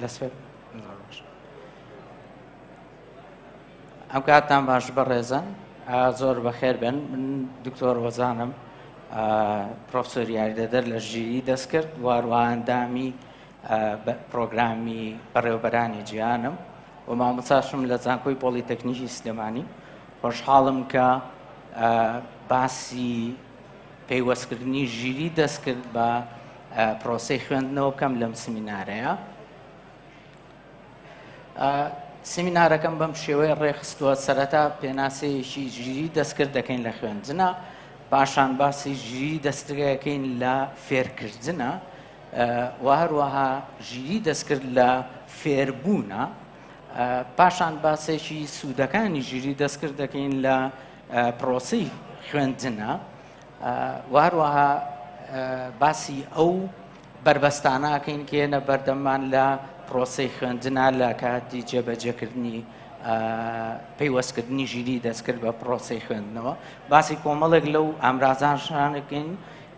دەست زۆر باش. ئەم کاتتان باش بەڕێزان زۆر بەخێر بن من دکتۆر وەزانم پرۆفسۆر یاریدەدەر لە ژیری دەستکرد واروە ئەندامی پرۆگرامی بەڕێوەبەرانی جیهانم و مامۆستاشم لە زانکۆی پۆلیتەکنیکی سلێمانی خۆشحاڵم کە باسی پەیوەستکردنی ژیری دەستکرد بە پرۆسەی خوێندنەوە بکەم لەم سمینارەیە. سیمینارەکەم بەم شێوەیە ڕێکخستووە سەرەتا پێناسەیەکی ژیری دەستکرد دەکەین لە خوێندنە پاشان باسی ژیری دەستکردەکەین لە فێرکردنە و هەروەها ژیری دەستکرد لە فێربوونە پاشان باسێکی سوودەکانی ژیری دەستکرد دەکەین لە پرۆسەی خوێندنە و هەروەها باسی ئەو بەربەستانە ئەکەین کە یەنە بەردەممان لە پرۆسەی خوێندنا لە کاتی جێبەجێکردنی پەیوەستکردنی ژیری دەستکرد بە پرۆسەی خوێندنەوە باسی کۆمەڵێک لەو ئامرازانشانەکەین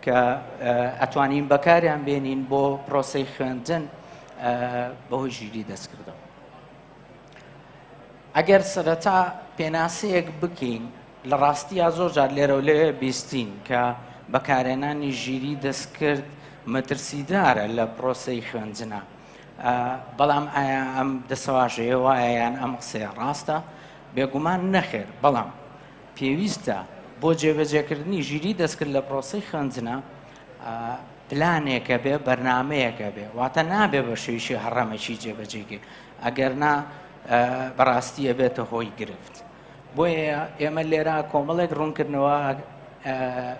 کە ئەتوانین بەکاریان بێنین بۆ پرۆسەی خوێندن بەهۆی ژیری دەستکردەوە. ئەگەر سەرەتا پێناسەیەک بکەین لە ڕاستیا زۆر جار لێرە و لەوێ بیستین کە بەکارهێنانی ژیری دەستکرد مەترسیدارە لە پرۆسەی خوێندنا بەڵام ئایا ئەم دەسەواژەیە وایە یان ئەم قسەیە ڕاستە؟ بێگومان نەخێر بەڵام پێویستە بۆ جێبەجێکردنی ژیری دەستکرد لە پرۆسەی خوێندنا پلانێکە بێ بەرنمەیەکە بێ واتە نابێ بە شێویشی هەڕەمەکی جێبەجێکی ئەگەر نا بەڕاستی ئەبێتە هۆی گرفت. بۆیە ئێمە لێرە کۆمەڵێک ڕوونکردنەوە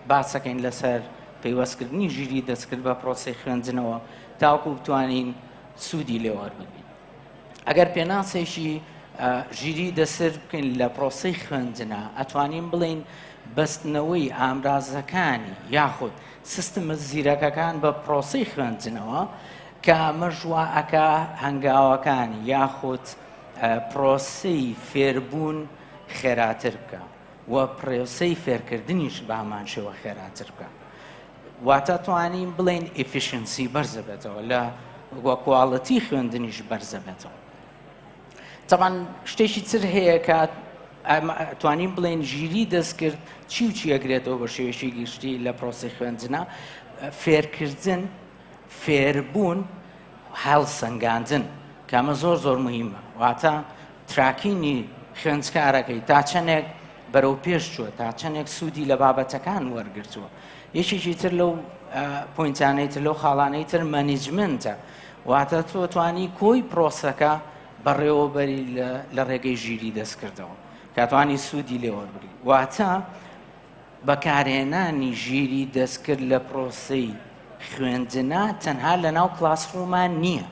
باسەکەین لەسەر پەیوەستکردنی ژیری دەستکرد بە پرۆسەی خوێندنەوە تاوەکو بتوانین سوودی لێ وەربگرین. ئەگەر پێناسێکی ژیری دەستکرد بکەین لە پرۆسەی خوێندنە ئەتوانین بڵێین بەستنەوەی ئامرازەکانی یاخود سیستمە زیرەکەکان بە پرۆسەی خوێندنەوە کە ئەمەش وا ئەکا هەنگاوەکانی یاخود پرۆسەی فێربوون خێراتر بکە و پرۆسەی فێرکردنیش بە هەمان شێوە خێراتر بکە واتە توانین بڵێین efficiency بەرزە بێتەوە لە وە quality خوێندنیش بەرزە بێتەوە تەبعەن شتێکی تر هەیە کە توانین بڵێن ژیری دەستکرد چی و چی ئەگرێتەوە بە شێوەیەکی گشتی لە پرۆسی خوێندنە فێرکردن فێربوون هەڵسەنگاندن کە ئەمە زۆر زۆر مهمە واتە tracking ی خوێندکارەکەی تا چەندێک بەرەو پێش چووە تا چەندێک سوودی لە بابەتەکان وەرگرتووە یەکێکی تر لەو point انەی تر لەو خاڵانەی تر management ە واتە تۆ توانی کۆی پرۆسەکە بەڕێوەبەری لە ڕێگەی ژیری دەستکردەوە کاتوانی سوودی لێ وەربگری واتە بەکارهێنانی ژیری دەستکرد لە پرۆسەی خوێندنا تەنها لە ناو classroom ا نییە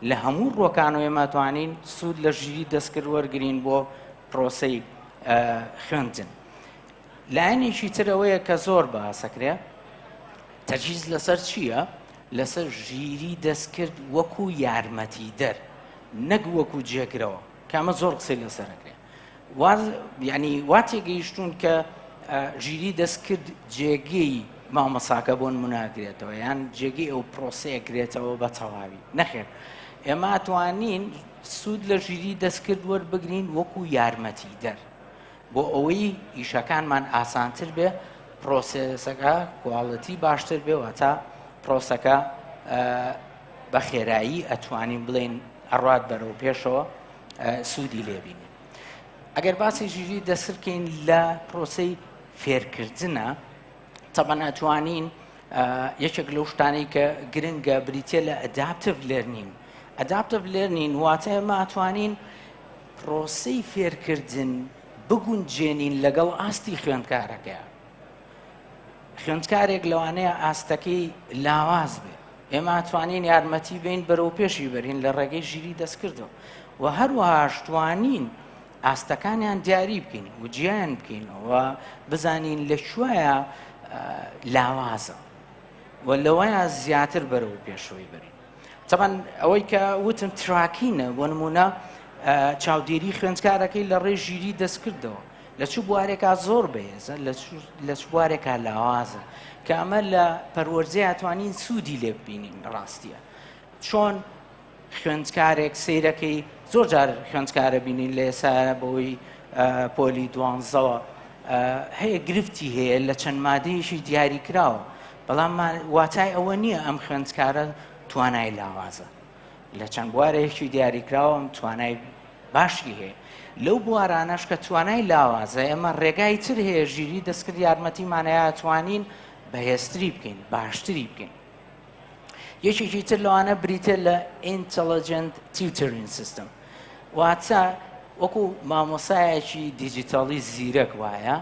لە هەموو ڕووەکانەوە ئێمە توانین سوود لە ژیری دەستکرد وەرگین بۆ پرۆسەی خوێندن لایەنێکی تر ئەوەیە کە زۆر باسەکرێ تەجیز لەسەر چییە؟ لەسەر ژیری دەستکرد وەکو یارمەتیدەر نەک وەکو جێگرەوە کە ئەمە زۆر قسەی لەسەرەکرێ یعنی وا تێگەیشتون کە ژیری دەستکرد جێگەی مامۆساکە بۆن مناگرێتەوە یان جێگەی ئەو پرۆسەیە گرێتەوە بە تەواوی نەخێر ئێمە توانین سوود لە ژیری دەستکرد وەربگرین وەکو یارمەتیدەر بۆ ئەوەی ئیشەکانمان ئاسانتر بێ process ەکە quality باشتر بێ واتە پرۆسەکە بە خێرایی ئەتوانین بڵێن ئەڕات بەرەو پێشەوە سوودی لێبینین ئەگەر باسی ژیری دەسرکەین لە پرۆسەی فێرکردنە تەبەن ئەتوانین یەکێک لەو شتانەی کە گرنگە بریتە لە adaptive learning adaptive learning واتە ئێمە ئەتوانین پرۆسەی فێرکردن بگونجێنین لەگەڵ ئاستی خوێندکارەکە. خوێندکارێک لەوانەیە ئاستەکەی لاواز بێ ئێمە توانین یارمەتی بین بەرەو پێشی بەرین لە ڕێگەی ژیری دەستکردەوە و هەروەهاش توانین ئاستەکانیان دیاری بکەین و جیان بکەینەوە بزانین لە کوایە لاوازە و لەوەیە زیاتر بەرەو پێشەوەی بەرین. تەبعەن ئەوەی کە وتم tracking ە بۆ نمونە چاودێری خوێندکارەکەی لە ڕێ ژیری دەستکردەوە لە چ بوارێکا زۆر بەهێزە لە چ بوارێکا لاوازە کە ئەمە لە پەروەردەیا توانین سوودی لێ ببینین ڕاستیە چۆن؟ خوێندکارێک سەیرەکەی زۆر جار خوێندکارە بینین لە ئێسایە بەوەی پۆلی دوانزەوە هەیە گرفتی هەیە لە چەند مادەیەکی دیاری کراوە بەڵام واتای ئەوە نییە ئەم خوێندکارە توانای لاوازە لە چەند بوارێکی دیاریکراوەم توانای باشی هەیە لەو بوارانەش کە توانای لاوازە ئێمە ڕێگای تر هەیە ژیری دەستکرد یارمەتیمانەیە توانین بەهێزتری بکەین باشتری بکەین یەکێکی تر لەوانە بریتە لە Intelligent Tutoring System واتە وەکو مامۆسایەکی دیجیتاڵی زیرەک وایە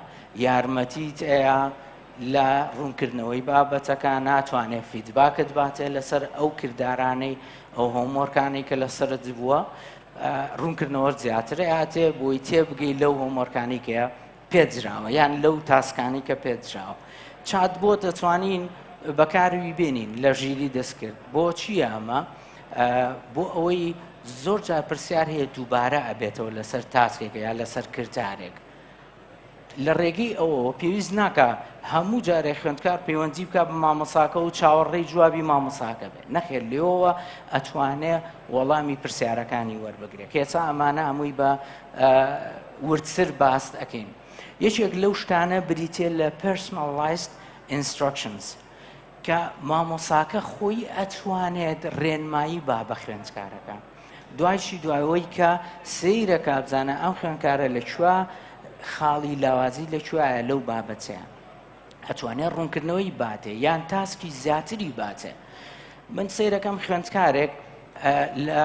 یارمەتیت ئەیە لە ڕوونکردنەوەی بابەتەکان ناتوانێت feedback ت باتێ لەسەر ئەو کردارانەی ئەو homework انەی کە لەسەرت بووە ڕوونکردنەوە زیاتر ئاتێ بۆی تێبگەی لەو homework انەی کە پێدراوە یان لەو task انەی کە پێدراوە. Chatbot دەتوانین بەکاروی بێنین لە ژیری دەستکرد. بۆ چییە ئەمە؟ بۆ ئەوەی زۆر جار پرسیار هەیە دووبارە ئەبێتەوە لەسەر task ێک یا لەسەر کردارێک. لە ڕێگەی ئەوەوە پێویست ناکا هەموو جارێک خوێندکار پەیوەندی بکا بە مامۆساکە و چاوەڕێی جوابی مامۆساکە بێت. نەخێر لێوەوە ئەتوانێ وەڵامی پرسیارەکانی وەربگرێت. کێچە ئەمانە هەمووی بە وردتر باست ئەکەین. یەکێک لەو شتانە بریتیە لە Personalized Instructions کە مامۆساکە خۆی ئەتوانێت ڕێنمایی با بە خوێندکارەکە. دوایشی دوایەوەی کە سەیرەکا بزانە ئەم خوێندکارە لە کوێ خاڵی لاوازی لە کوێیە لەو بابەتەیە. ئەتوانێت ڕوونکردنەوەی باتێ یان task ی زیاتری باتێ. من سەیرەکەم خوێندکارێک لە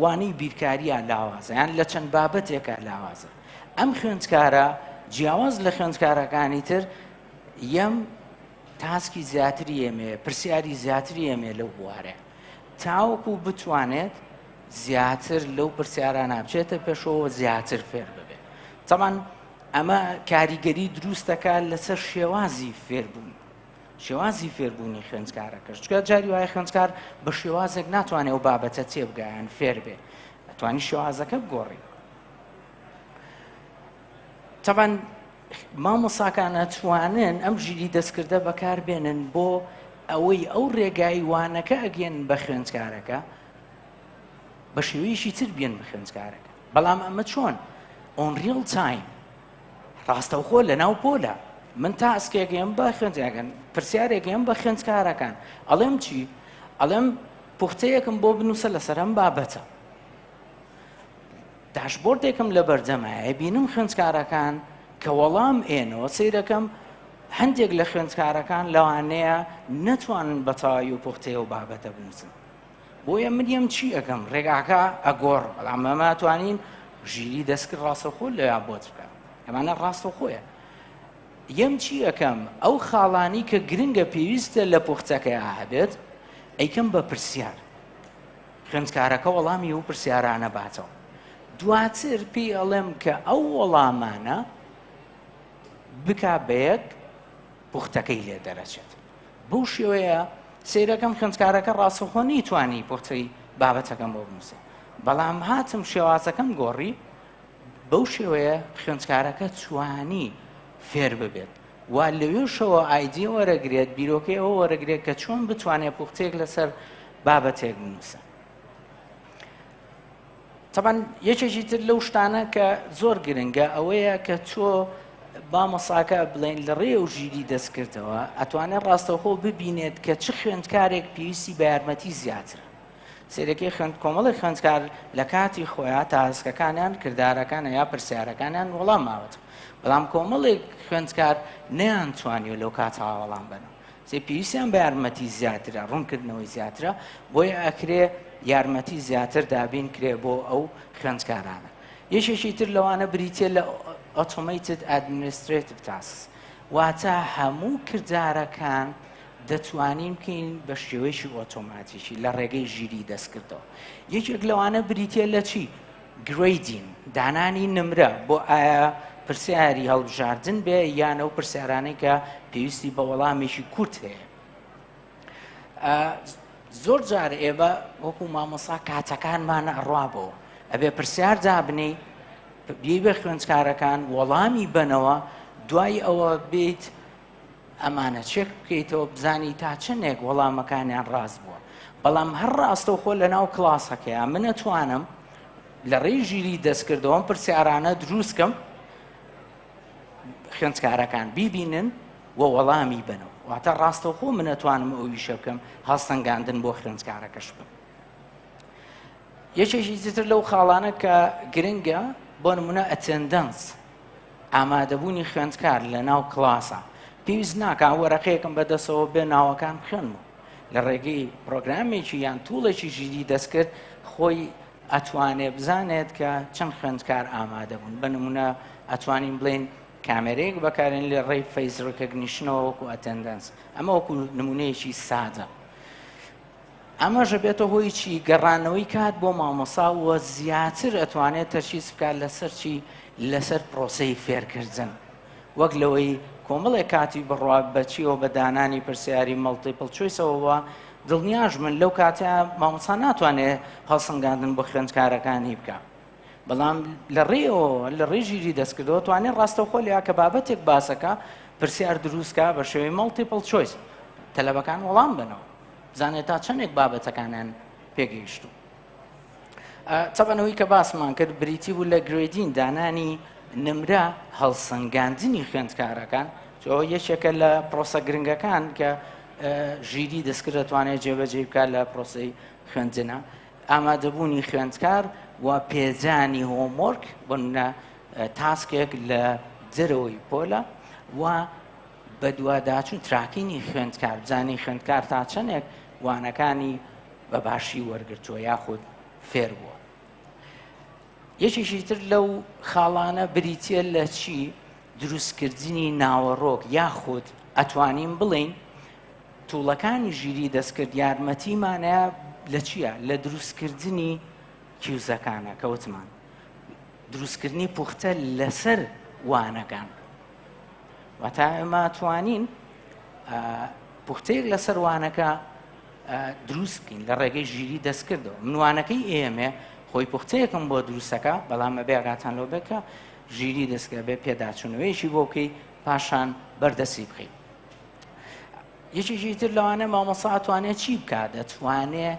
وانەی بیرکارییا لاوازە یان لە چەند بابەتێکا لاوازە ئەم خوێندکارە جیاواز لە خوێندکارەکانی تر یەم task ی زیاتری ئێمێ پرسیاری زیاتری ئێمێ لەو بوارە تاوەکو بتوانێت زیاتر لەو پرسیارانە بچێتە پێشەوە زیاتر فێر ببێت تەمان ئەمە کاریگەری دروست دەکات لەسەر شێوازی فێربوون شێوازی فێربوونی خوێندکارەکەش چونکە جاری وایە خوێندکار بە شێوازێک ناتوانێت ئەو بابەتە تێبگا یان فێر بێ ئەتوانی شێوازەکە بگۆڕی تەبان مامۆساکان ئەتوانن ئەم ژیری دەستکردە بەکار بێنن بۆ ئەوەی ئەو ڕێگای وانەکە ئەگەن بە خوێندکارەکە بە شێوەیەکی تر بێن بە خوێندکارەکە بەڵام ئەمە چۆن on real time ڕاستەوخۆ لە ناو پۆلە من task ێکم بە خوێندکارەکان پرسیارێکم بە خوێندکارەکان ئەڵێم چی ئەڵێم پوختەیەکم بۆ بنووسە لەسەر ئەم بابەتە dashboard ێکم لە بەردەمایە بینم خوێندکارەکان کە وەڵام ئێنەوە سەیرەکەم هەندێک لە خوێندکارەکان لەوانەیە نەتوانن بە تەواوی و پوختەیە و بابەتە بنووسن بۆیە من یەم چی ئەکەم ڕێگاکە ئەگۆڕ بەڵام ئەمە توانین ژیری دەستکرد ڕاستەوخۆ لەیا بۆت بکە ئەمانە ڕاستەوخۆیە یەم چی ئەەکەم ئەو خاڵانی کە گرنگە پێویستە لە پوختەکەی هەبێت ئەیکەم بە پرسیار خوێندکارەکە وەڵامی ئەو پرسیارانە باتەوە دواتر پێی ئەڵێم کە ئەو وەڵامانە بکا بە یەک پوختەکەی لێ دەرەچێت بەو شێوەیە سەیرەکەم خوێندکارەکە ڕاستەوخۆ نەیتوانی پوختەی بابەتەکەم بۆ بنووسێ بەڵام هاتم شێوازەکەم گۆڕی بەو شێوەیە خوێندکارەکە توانی فێر ببێت و لەوێشەوە idea وەرەگرێت بیرۆکەی ئەوە وەرەگرێت کە چۆن بتوانێت پوختەیەک لەسەر بابەتێک بنووسە تەبعەن یەکێکی تر لەو شتانە کە زۆر گرنگە ئەوەیە کە تۆ مامۆساکە بڵێن لە ڕێ و ژیری دەستکردەوە ئەتوانێت ڕاستەوخۆ ببینێت کە چ خوێندکارێک پێویستی بە یارمەتی زیاترە سێرەکەی خوێند کۆمەڵی خوێندکار لە کاتی خۆیان task ەکانیان کردارەکان یا پرسیارەکانیان وەڵام ماوەت بەڵام کۆمەڵێک خوێندکار نیان توانیوە لەو کاتەوە وەڵام بنەوە سێ پێویستیان بە یارمەتی زیاترە، ڕوونکردنەوەی زیاترە، بۆیە ئەکرێ یارمەتی زیاتر دابین کرێ بۆ ئەو خوێندکارانە. یەکێکی تر لەوانە بریتیە لە Automated Administrative Tasks، واتە هەموو کردارەکان دەتوانین بکەین بە شێوەیەکی ئۆتۆماتیکی لە ڕێگەی ژیری دەستکردەوە. یەکێک لەوانە بریتیە لە چی؟ Grading، دانانی نمرە بۆ ئایا پرسیاری هەڵبژاردن بێ یان ئەو پرسیارانەی کە پێویستی بە وەڵامێکی کورت هەیە. زۆر جار ئێمە وەکو مامۆسا کاتەکانمان ئەڕوا بۆ ئەبێ پرسیار دابنێی بی بە خوێندکارەکان وەڵامی بەنەوە دوای ئەوە بیت ئەمانە چێک بکەیتەوە بزانی تا چەندێک وەڵامەکانیان ڕاست بووە. بەڵام هەر ڕاستەوخۆ لە ناو کڵاسەکەیا من ئەتوانم لە ڕێی ژیری دەستکردەوە ئەم پرسیارانە دروست کەم خوێندکارەکان بیبینن و وەڵامی بنەوە واتە ڕاستەوخۆ من ئەتوانم ئەو ئیشە بکەم هەڵسەنگاندن بۆ خوێندکارەکەش بکەم یەکێکی تر لەو خاڵانە کە گرنگە بۆ نمونە attendance ئامادەبوونی خوێندکار لە ناو کڵاسە پێویست ناکا وەرەقەیەکم بەدەسەوە بێ ناوەکان بخوێنمەوە لە ڕێگەی پرۆگرامێکی یان tool ێکی ژیری دەستکرد خۆی ئەتوانێ بزانێت کە چەند خوێندکار ئامادە بوون بە نمونە ئەتوانین بڵێن کامێرەیەک بەکارێن لە ڕێی face recognition ەوە وەکو attendance ئەمە وەکو نمونەیەکی سادە ئەمەش ئەبێتە هۆی چی؟ گەڕانەوەی کات بۆ مامۆسا و زیاتر ئەتوانێت تەرکیز بکات لەسەر چی؟ لەسەر پرۆسەی فێرکردن وەک لەوەی کۆمەڵێک کاتی بڕوا بە چیەوە بە دانانی پرسیاری multiple choice ەوە دڵنیاش من لەو کاتە مامۆسا ناتوانێت هەڵسەنگاندن بۆ خوێندکارەکانی بکە بەڵام لە ڕێەوە لە ڕێی ژیری دەستکردەوە توانێت ڕاستەوخۆ لە کە بابەتێک باسەکە پرسیار دروستکە بە شێوەی multiple choice تەلەبەکان وەڵام بنەوە بزانێت تا چەندێک بابەتەکانیان پێگەیشتوو. تەبعەن ئەوەی کە باسمان کرد بریتی بوو لە grading دانانی نمرە هەڵسەنگاندنی خوێندکارەکان ئەوە یەکێکە لە پرۆسە گرنگەکان کە ژیری دەستکرد دەتوانێت جێبەجێ بکات لە پرۆسەی خوێندنە ئامادەبوونی خوێندکار و پێدانی homework بۆ task ێک لە دەرەوەی پۆلە و بەدواداچوون tracking ی خوێندکار بزانین خوێندکار تا چەندێک وانەکانی بە باشی وەرگرتووە یاخود فێر بووە. یەکێکی تر لەو خاڵانە بریتە لە چی دروستکردنی ناوەڕۆک یاخود ئەتوانین بڵین tool ەکانی ژیری دەستکرد یارمەتیمانە لە چییە لە دروستکردنی quiz ەکانە کەوتمان دروستکردنی پوختە لەسەر وانەکان واتا ئێمە توانین پوختەیەک لەسەر وانەکە دروست بکەین لە ڕێگەی ژیری دەستکردەوە من وانەکەی ئێمێ خۆی پوختەیەکم بۆ دروستەکە بەڵام ئەبێ ئاگاتان لەو بێت کە ژیری دەستکە بێ پێداچوونەوەیەکی بۆ بکەی پاشان بەردەستی بخەیت یەکێکی تر لەوانە مامۆسا ئەتوانێت چی بکات دەتوانێ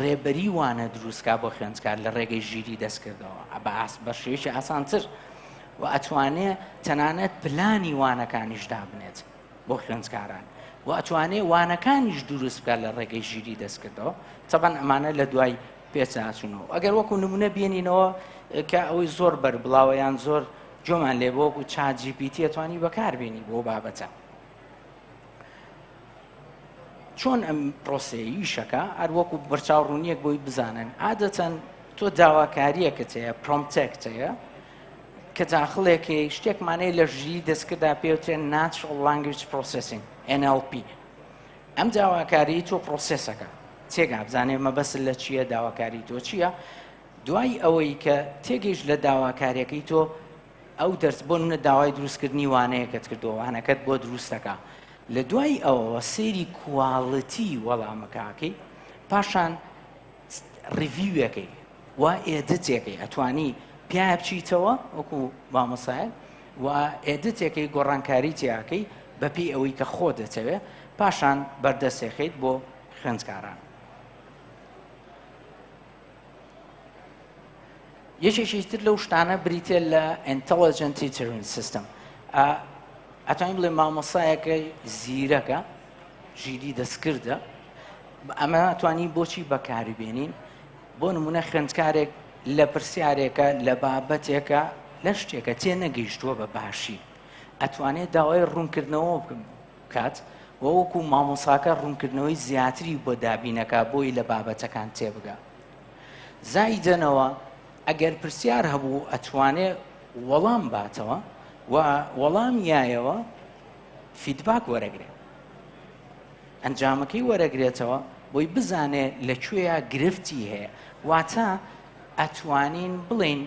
ڕێبەری وانە دروستکا بۆ خوێندکار لە ڕێگەی ژیری دەستکردەوە بە ئاست بە شێوەیەکی ئاسانتر و ئەتوانێ تەنانەت پلانی وانەکانیش دابنێت بۆ خوێندکاران و ئەتوانێ وانەکانیش دروست بکات لە ڕێگەی ژیری دەستکردەوە تەبەن ئەمانە لە دوای پێچاچونەوە ئەگەر وەکو نمونە بێنینەوە کە ئەوەی زۆر بەربڵاوە یان زۆر جۆمان لێ بۆ وەکو ChatGPT ئەتوانی بەکاربێنی بۆ بابەتە چۆن ئەم پرۆسەیە ئیشەکە هەر وەکو بەرچاو ڕوونیەک بۆی بزانن عادەتەن تۆ داواکاریەکەت هەیە prompt ێکت هەیە کە داخڵێکی شتێکمانەیە لە ژیری دەستکردا پێوترێن Natural Language Processing NLP ئەم داواکاری تۆ process ەکە تێگا بزانێ مەبەست لە چییە داواکاری تۆ چییە دوای ئەوەی کە تێگەیشت لە داواکاریەکەی تۆ ئەو دەرس بۆ نمونە داوای دروستکردنی وانەیەکت کردووە وانەکەت بۆ دروستەکە لە دوای ئەوەوە سەیری quality وەڵامەکەکەی پاشان review ەکەی و edit ێکەی ئەتوانی پیا بچیتەوە وەکو مامۆسایە و edit ێکەی گۆڕانکاری تیاکەی بەپێی ئەوەی کە خۆ دەتەوێ پاشان بەردەستێخیت بۆ خوێندکاران. یەکێکی تر لەو شتانە بریتە لە Intelligent Tutoring System ئەتوانین بڵێ مامۆسایەکە زیرەکە ژیری دەستکردە ئەمە توانی بۆچی بەکاری بێنین بۆ نمونە خوێندکارێک لە پرسیارێکە لە بابەتێکە لە شتێکە تێ نەگەیشتووە بە باشی ئەتوانێت داوای ڕوونکردنەوە بکات و وەکو مامۆساکە ڕوونکردنەوەی زیاتری بۆ دابینەکە بۆی لە بابەتەکان تێبگا زایدەنەوە ئەگەر پرسیار هەبوو ئەتوانێ وەڵام باتەوە و وەڵام یایەوە feedback وەرەگرێ ئەنجامەکەی وەرەگرێتەوە بۆی بزانێ لە کوێیا گرفتی هەیە واتە ئەتوانین بڵین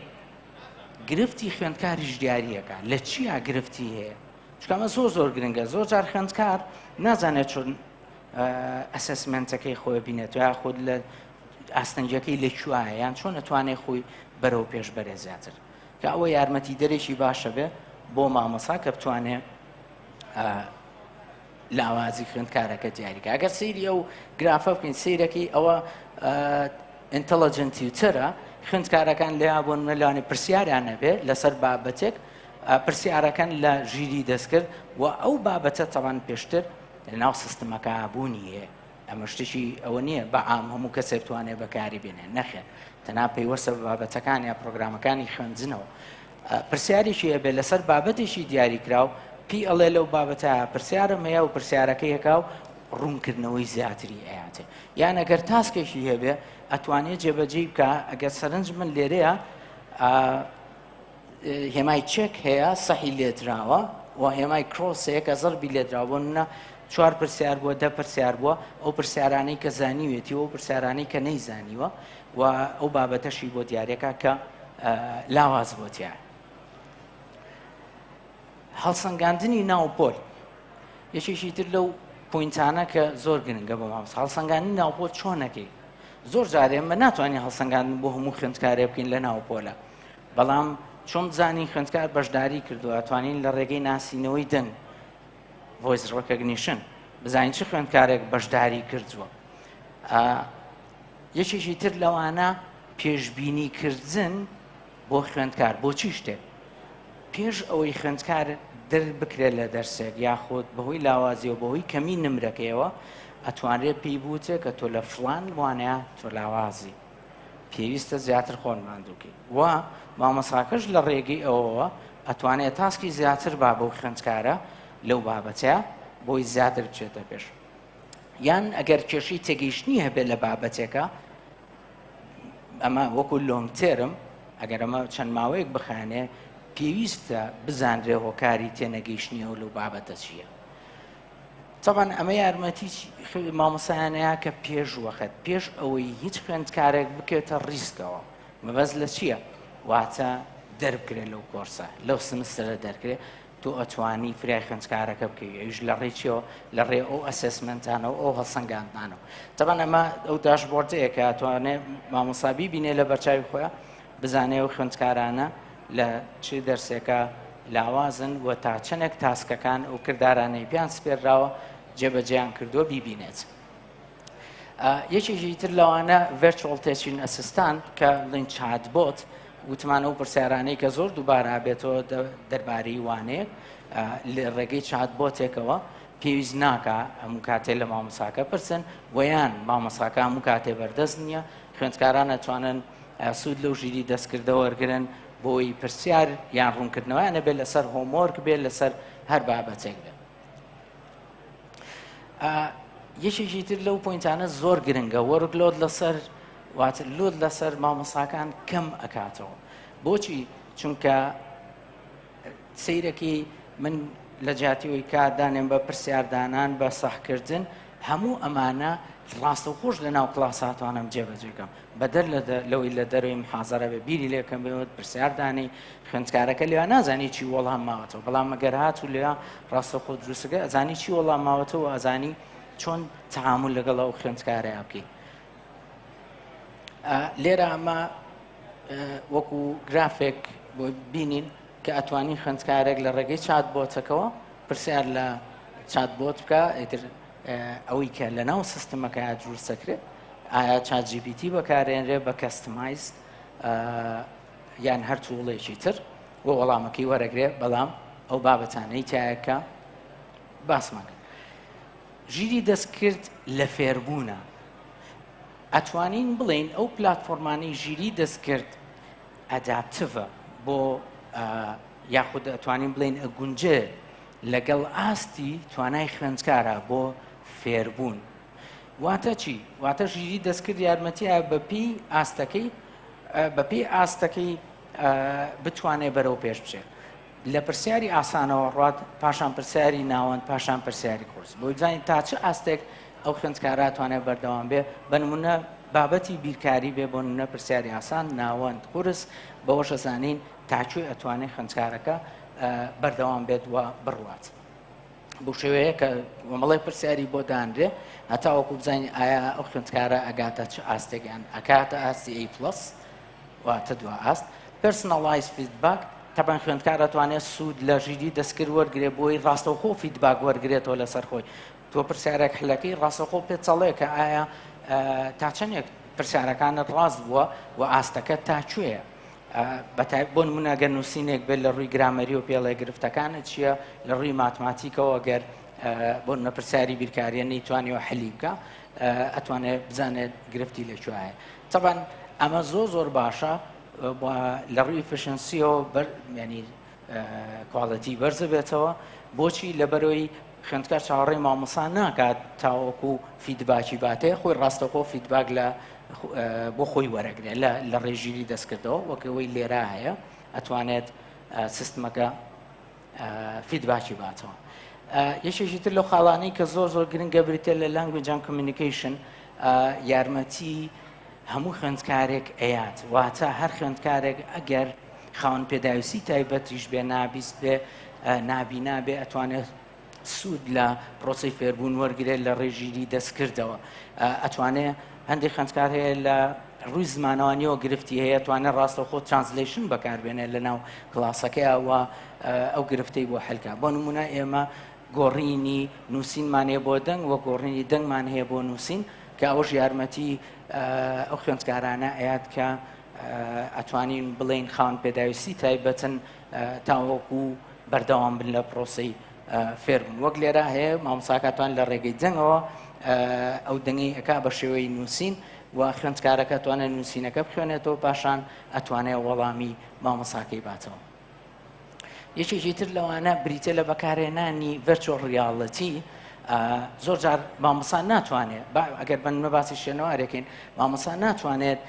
گرفتی خوێندکاریش دیاریەکە لە چیا گرفتی هەیە چونکە ئەمە زۆر زۆر گرنگە زۆر جار خوێندکار نازانێت چۆن assessment ەکەی خۆی بینێت یاخود لە ئاستەنگیەکەی لە کوایە یان چۆن ئەتوانێت خۆی بەرەو پێش بەرێ زیاتر کە ئەوە یارمەتی دەرێکی باشە بێ بۆ مامۆسا کە بتوانێ. لاوازی خوێندکارەکە دیاریکە. ئەگەر سەیری ئەو گرافە بکەین سەیرەکەی ئەوە intelligent tutor ە، خوێندکارەکان لێیا بۆ نمونە لەوانەیە پرسیاریان هەبێ لەسەر بابەتێک پرسیارەکەن لە ژیری دەستکرد و ئەو بابەتە تەوان پێشتر لەناو سیستمەکە بوونی هەیە. ئەمە شتێکی ئەوە نییە بە عام هەموو کەسێک توانێت بەکاری بێنێ، نەخێر تەنها پەیوەستە بە بابەتەکان یا پرۆگرامەکانی خوێندنەوە. پرسیارێکی هەبێ لەسەر بابەتێکی دیاریکراو پێی ئەڵێ لەو بابەتە پرسیارم هەیە و پرسیارەکەی ئەکا و ڕوونکردنەوەی زیاتری ئەیاتێ. یان ئەگەر task ێکی هەبێ ئەتوانێ جێبەجێی بکا. ئەگەر سەرنج من لێرەیە هێمای check هەیە سەحی لێدراوە و هێمای cross هەیە کە زەربی لێدراوە. بۆ نمونە چوار پرسیار بووە، 10 پرسیار بووە، ئەو پرسیارانەی کە زانیوێتی و ئەو پرسیارانەی کە نەیزانیوە و ئەو بابەتەشی بۆ دیارەکە کە لاواز بۆ تیا. هەڵسەنگاندنی ناو پۆل یەکێکی تر لەو point انە کە زۆر گرنگە بۆ مامۆستا. هەڵسەنگاندنی ناو پۆل چۆنەکەی؟ زۆر جارێ ئێمە ناتوانین هەڵسەنگاندن بۆ هەموو خوێندکارێ بکەین لە ناو پۆلە، بەڵام چۆن بزانین خوێندکار بەشداری کردووە؟ ئەتوانین لە ڕێگەی ناسینەوەی دەنگ voice recognition بزانین چ خوێندکارێک بەشداری کردووە. یەکێکی تر لەوانە پێشبینی کردن بۆ خوێندکار بۆ چی شتێک پێش ئەوەی خوێندکار دەربکرێت لە دەرسێک یاخود بەهۆی لاوازیەوە بەهۆی کەمی نمرەکەیەوە ئەتوانرێت پێی بوترێ کە تۆ لە فڵان وانەیە تۆ لاوازی پێویستە زیاتر خۆن ماندووکەی و مامۆساکەش لە ڕێگەی ئەوەوە ئەتوانێت task ی زیاتر با بەو خوێندکارە لەو بابەتەیە بۆی زیاتر بچێتە پێش. یان ئەگەر کێشەی تێگەیشتنی هەبێت لە بابەتێکە ئەمە وەکو long term ئەگەر ئەمە چەند ماوەیەک بخانێ پێویستە بزانرێ هۆکاری تێنەگەیشتنی ئەو لەو بابەتە چییە. تەبعەن ئەمە یارمەتی مامۆسایانەیە کە پێش وەخت پێش ئەوەی هیچ خوێندکارێک بکەوێتە risk ەوە مەبەست لە چییە واتە دەربکرێت لەو کۆرسە لەو semester ە دەرکرێت تۆ ئەتوانی فریای خوێندکارەکە بکەوی ئەویش لە ڕێی چیەوە لە ڕێ ئەو assessment انەوە ئەو هەڵسەنگاندنانەوە تەبعەن ئەمە ئەو dashboard ەیە کە ئەتوانێ مامۆسا بیبینێ لە بەرچاوی خۆیان بزانێ ئەو خوێندکارانە لە چ دەرسێکە لاوازن و تا چەندێک task ەکان ئەو کردارانەی پێیان سپێرراوە جێبەجێیان کردووە بیبینێت. یەکێکی تر لەوانە virtual teaching assistant کە بڵین chatbot وتمان ئەو پرسیارانەی کە زۆر دووبارە بێتەوە دەربارەی وانەیەک لە ڕێگەی chatbot ێکەوە پێویست ناکا هەموو کاتێ لە مامۆساکە پرسن ویان مامۆساکە هەموو کاتێ بەردەست نییە خوێندکاران ئەتوانن سوود لەو ژیری دەستکردە وەرگن بۆی پرسیار یان ڕوونکردنەوەیان نەبێت لەسەر homework بێت لەسەر هەر بابەتێک بێت. یەکێکی تر لەو point انە زۆر گرنگە workload لەسەر واتە load لەسەر مامۆساکان کەم ئەکاتەوە بۆچی چونکە سەیرەکی من لە جیاتیەوەی کار دانێن بە پرسیاردانان بە سەحکردن هەموو ئەمانە ڕاستەوخۆش لە ناو کلاساتوانم جێبەجێکەم بەدەر لەوەی لە دەرەوەی محازەرە بێ بیری لێکەم بێ پرسیار دانێی خوێندکارەکە لێوە نازانی چی وەڵام ماوەتەوە بەڵام مەگەر هاتوو لێ ڕاستەوخۆ دروستەکە ئەزانی چی وەڵام ماوەتەوە ئەزانی چۆن تعامل لەگەڵ ئەو خوێندکارەیە بکەیت لێرە ئەمە وەکو گرافێک بۆ بینین کە ئەتوانی خوێندکارێک لە ڕێگەی chatbot ەکەوە پرسیار لە chatbot بکە ئیتر ئەوەی کە لە ناو سیستمەکە دروست دەکرێت ئایا ChatGPT بەکارێنرێ بە customized یان هەر tool ێکی تر و وەڵامەکەی وەرەگرێ بەڵام ئەو بابەتانەی تایە کە باسمان کرد ژیری دەستکرد لە فێربوونە ئەتوانین بڵێین ئەو پلاتفۆرمانەی ژیری دەستکرد adaptive ە بۆ یاخود ئەتوانین بڵێین ئەگونجێ لەگەڵ ئاستی توانای خوێندکارە بۆ فێربوون واتە چی؟ واتە ژیری دەستکرد یارمەتیە بەپێی ئاستەکەی بەپێی ئاستەکەی بتوانێت بەرەو پێش بچێت لە پرسیاری ئاسانەوە ڕات پاشان پرسیاری ناوەند پاشان پرسیاری قورس بۆی بزانین تا چ ئاستێک ئەو خوێندکارە توانێت بەردەوام بێ بە نمونە بابەتی بیرکاری بێ بۆ نمونە پرسیاری ئاسان ناوەند قورس بەوەش ئەزانین تا کوێ ئەتوانێت خوێندکارەکە بەردەوام بێت و بڕوات. بەو شێوەیە کە کۆمەڵێک پرسیاری بۆ دانرێ هەتاوەکو بزانین ئایا ئەو خوێندکارە ئەگاتە چ ئاستێک یان ئەکاتە ئاستی A plus واتە دوا ئاست. Personalized feedback. تەبەن خوێندکار ئەتوانێت سوود لە ژیری دەستکرد وەرگێ بۆی ڕاستەوخۆ feedback وەرگێتەوە لەسەر خۆی. تۆ پرسیارێک حلەکەی ڕاستەوخۆ پێت چەڵێ کە ئایا تا چەندێک پرسیارەکانت ڕاست بووە و ئاستەکە تا کوێیە. بەتای بۆ نمونە گەر نووسینێک بێت لە ڕووی گرامەری و پێڵێ گرفتەکانت چییە، لە ڕووی ماتماتیکەوە گەر بۆ نمونە پرسیاری بیرکاریە نەیتوانیوە حلی بکە ئەتوانێت بزانێت گرفتی لە کوێیە. تەبەن ئەمە زۆر زۆر باشە لە ڕووی efficiency یەوە ینی quality بەرزە بێتەوە. بۆچی؟ لەبەرەوەی خوێندکار چاوەڕێی مامۆسا ناکات تاوەکو feedback ی باتێ، خۆی ڕاستەخۆ feedback لە بۆ خۆی وەرەگرێت لە ڕێژیری دەستکردەوە، وەک ئەوەی لێرا هەیە ئەتوانێت سیستمەکە feedback ی باتەوە. یەکێکی تر لەو خاڵانەی کە زۆر زۆر گرنگە بریتە لە language and communication. یارمەتی هەموو خوێندکارێک ئەیات، واتە هەر خوێندکارێک ئەگەر خاوەن پێداویستی تایبەتیش بێ، نابیست بێ، نابینا بێ، ئەتوانێت سوود لە پرۆسی فێربوون وەرگێت لە ڕێژیری دەستکردەوە. ئەتوانێت هەندێک خوێندکار هەیە لە ڕووی زمانەوانیەوە گرفتی هەیە، توانێت ڕاستەوخۆ translation بەکاربێنێت لە ناو کلاسەکەیەوە ئەو گرفتەی بۆ حلکە. بۆ نمونە ئێمە گۆڕینی نووسینمان هەیە بۆ دەنگ وە گۆڕینی دەنگمان هەیە بۆ نووسین، کە ئەوەش یارمەتی ئەو خوێندکارانە ئەیات کە ئەتوانین بڵێین خاوەن پێداویستی تایبەتن تاوەکو بەردەوام بن لە پرۆسەی فێربوون. وەک لێرە هەیە مامۆساکاتوان لە ڕێگەی دەنگەوە ئەو دەنگەی ئەک بە شێوەی نووسین و خوێندکارەکە توانێت نووسینەکە بخوێنێتەوە، پاشان ئەتوانێت وەڵامی مامۆساکەی باتەوە. یەکێکی تر لەوانە بریتە لە بەکارهێنانی virtual reality. زۆر جار مامۆسا ناتوانێت، ئەگەر بەنمە باسی شوێنەوارێکین، مامۆسا ناتوانێت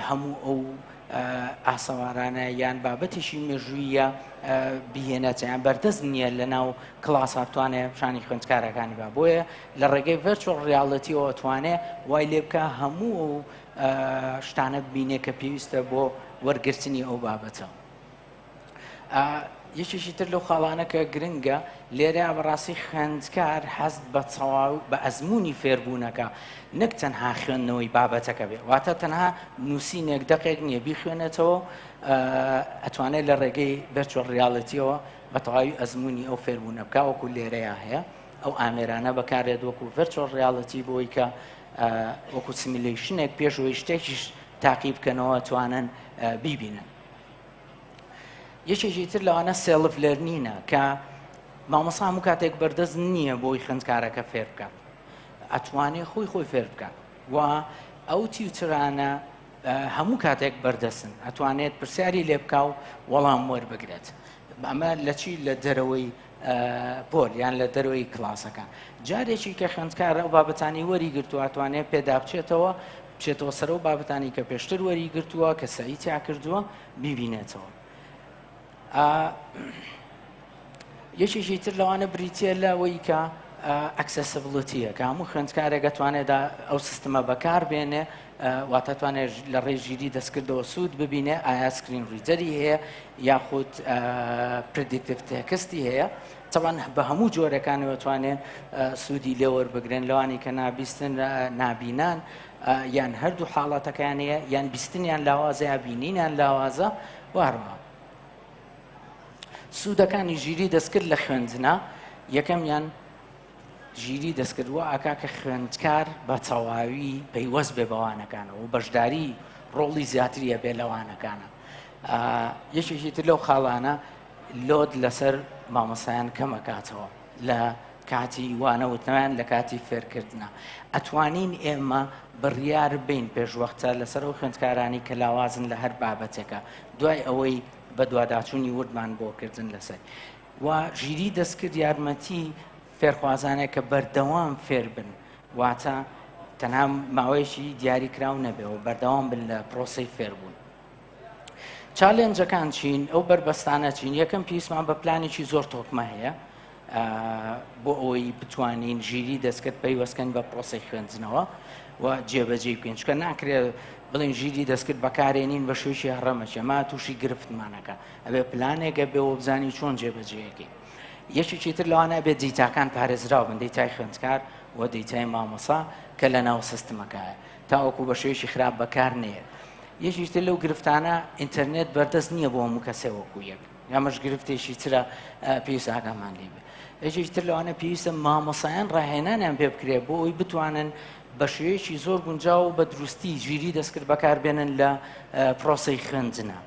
هەموو ئەو ئاسەوارانە یان بابەتێکی مێژوویە بهێنێتە یان بەردەست نییە لە ناو کلاسا بتوانێت پیشانی خوێندکارەکانی با. بۆیە لە ڕێگەی virtual reality ەوە توانێت وای لێ بکە هەموو ئەو شتانە ببینێ کە پێویستە بۆ وەرگرتنی ئەو بابەتە. یەکێکی تر لەو خاڵانە کە گرنگە لێرە بەڕاستی خوێندکار هەست بە تەواو بە ئەزمموی فێربوونەکە نەک تەنها خوێندنەوەی بابەتەکە بێ، واتە تەنها نووسینێک دەقێک نییە بیخوێنێتەوە، ئەتوانێت لە ڕێگەی virtual reality یەوە بە تەواوی ئەزمموی ئەو فێربوونە بکە، وەکو لێرەیە هەیە ئەو ئامێرانە بەکارێت وەکو virtual reality بۆی کە وەکو simulation ێک پێشەوەی شتێکیش تاقی بکەنەوە توانن بیبینن. یەکێکی تر لەوانە self learning ە کە مامۆسا هەموو کاتێک بەردەست نییە بۆی خوێندکارەکە فێر بکات، ئەتوانێ خۆی خۆی فێر بکات و ئەو tutor انە هەموو کاتێک بەردەستن، ئەتوانێت پرسیاری لێ بکا و وەڵام وەربگرێت. ئەمە لە چی؟ لە دەرەوەی پۆل یان لە دەرەوەی کلاسەکان. جارێکی کە خوێندکار ئەو بابەتانی وەری گرتووە ئەتوانێت پێدا بچێتەوە، بچێتەوە سەر ئەو بابەتانی کە پێشتر وەری گرتووە کە سەعی تیا کردووە بیبینێتەوە. یەکێکی تر لەوانە بریتە لەوەی کە accessibility یە، کە هەموو خوێندکارێک ئەتوانێت ئەو سیستمە بەکار بێنێ، واتە توانێت لە ڕێژیری دەستکردەوە سوود ببینێ، ئایا screen reader ی هەیە یاخود predictive text ی هەیە. طبعا بە هەموو جۆرەکانەوە توانێت سوودی لێوەربگرن، لەوانی کە نابیستن نابینان یان هەردوو حاڵەتەکان هەیە، یان بیستنیان لاوازە یا بینینیان لاوازە. وهروەها سوودەکانی ژیری دەستکرد لە خوێندنە، یەکەمیان ژیری دەستکرد وا ئاکا کە خوێندکار بە تەواوی پەیوەست بێ بەوانەکانەوە و بەشداری ڕۆڵی زیاتری هەبێ لەوانەکانە. یەکێکی تر لەو خاڵانە load لەسەر مامۆسایان کەمەکاتەوە لە کاتی وانەوتنەوەیان لە کاتی فێرکردنە. ئەتوانین ئێمە بڕیار بین پێشوەختە لەسەر ئەو خوێندکارانی کە لاوازن لە هەر بابەتێکە دوای ئەوەی بەدواداچوونی وردمان بۆ کردن لەسەر. و ژیری دەستکرد یارمەتی فێرخوازانێک کە بەردەوام فێر بن، واتە تەنها ماوەیەکی دیاریکراو نەبێەوە بەردەوام بن لە پرۆسەی فێربوون. challenge ەکان چین؟ ئەو بەربەستانە چین؟ یەکەم پێویستمان بە پلانێکی زۆر تۆکمە هەیە بۆ ئەوەی بتوانین ژیری دەستکرد پەیوەستکەن بە پرۆسەی خوێندنەوە و جێبەجێ بکەین، چونکە ناکرێت بڵێن ژیری دەستکرد بەکارێنین بە شێوەیەکی هەڕەمەکی، ئەمە تووشی گرفتمانەکە. ئەبێ پلانێک ئەبێ و بزانین چۆن جێبەجێیەکەین. یەکێکی تر لەوانە ئەبێ دیتاکان پارێزراو بن، دیتای خوێندکار و دیتای مامۆسا کە لە ناو سیستمەکایە تاوەکو بە شێوەیەکی خراپ بەکار نەیەت. یەکێکی تر لەو گرفتانە ئینتەرنێت بەردەست نییە بۆ هەموو کەسێ وەکو یەک. ئەمەش گرفتێکی ترە پێویستە ئاگامان لێ بێ. یەکێکی تر لەوانە پێویستە مامۆسایان ڕاهێنانیان پێ بکرێت بۆ ئەوی بتوانن بە شێوەیەکی زۆر گونجاو و بە دروستی ژیری دەستکرد بەکاربێنن لە پرۆسەی خوێندنە.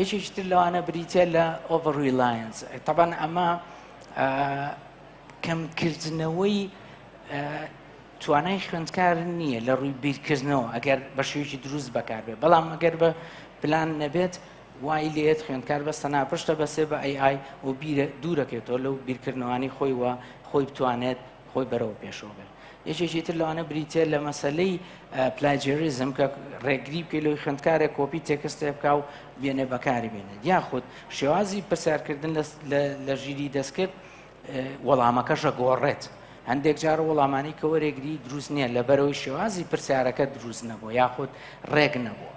یەکێکی تر لەوانە بریتە لە over reliance. تەبعەن ئەمە کەمکردنەوەی توانای خوێندکار نییە لە ڕووی بیرکردنەوە ئەگەر بە شێوەیەکی دروست بەکاربێ، بەڵام ئەگەر بە پلان نەبێت وای لێت خوێندکار بەس تەنها پشتە بەسێ بە AI و بیرە دوورەکەێتەوە لەو بیرکردنەوانی خۆی و خۆی بتوانێت خۆی بەرەوە پێشەوە بێت. یەکێکی تر لەوانە بریتە لە مەسلەی plagiarism کە ڕێگری بکەی لەوەی خوێندکارێک کۆپی text ێ بکا و بێنێ بەکاری بێنێت، یاخود شێوازی پرسیارکردن لە ژیری دەستکرد وەڵامەکەش ئەگۆڕێت. هەندێک جار وەڵامانی کە وەرێگری دروست نییە لەبەرەوەی شێوازی پرسیارەکە دروست نەبوو یاخود ڕێک نەبووە.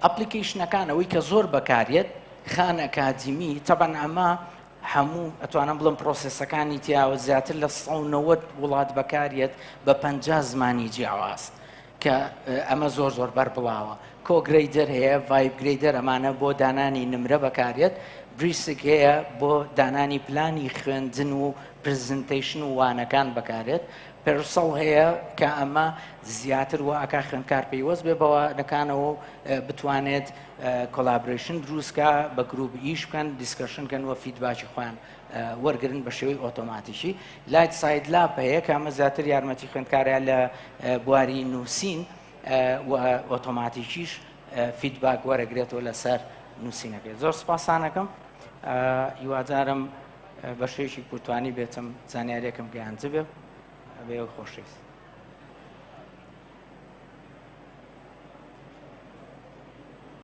application ەکان ئەوەی کە زۆر بەکارێت Khan Academy، تەبەن ئەمە هەموو ئەتوانم بڵم process ەکانی تیاوە زیاتر لە 190 وڵات بەکارێت بە 50 زمانی جیاواز کە ئەمە زۆر زۆر بەربڵاوە. CoGrader هەیە، Vibe Grader، ئەمانە بۆ دانانی نمرە بەکارێت. Brisk هەیە بۆ دانانی پلانی خوێندن و presentation و وانەکان بەکارێت. Perusall هەیە کە ئەمە زیاتر وا ئەکا خوێندکار پەیوەست بێ بەوانەکانەوە و بتوانێت collaboration دروستکە، بە گروپ ئیش بکەن، discussion کەن و feedback ی خۆیان وەرگن بە شێوەی ئۆتۆماتیکی. Lightside Lab هەیە کە ئەمە زیاتر یارمەتی خوێندکارە لە بواری نووسین و ئۆتۆماتیکیش feedback وەرەگرێتەوە لەسەر نووسینەکەی. زۆر سپاسانەکەم، هیوادارم بە شێوەیەکی کورتوانی بێتم زانیاریەکەم گەیاندبێ. بێ خۆشەویست.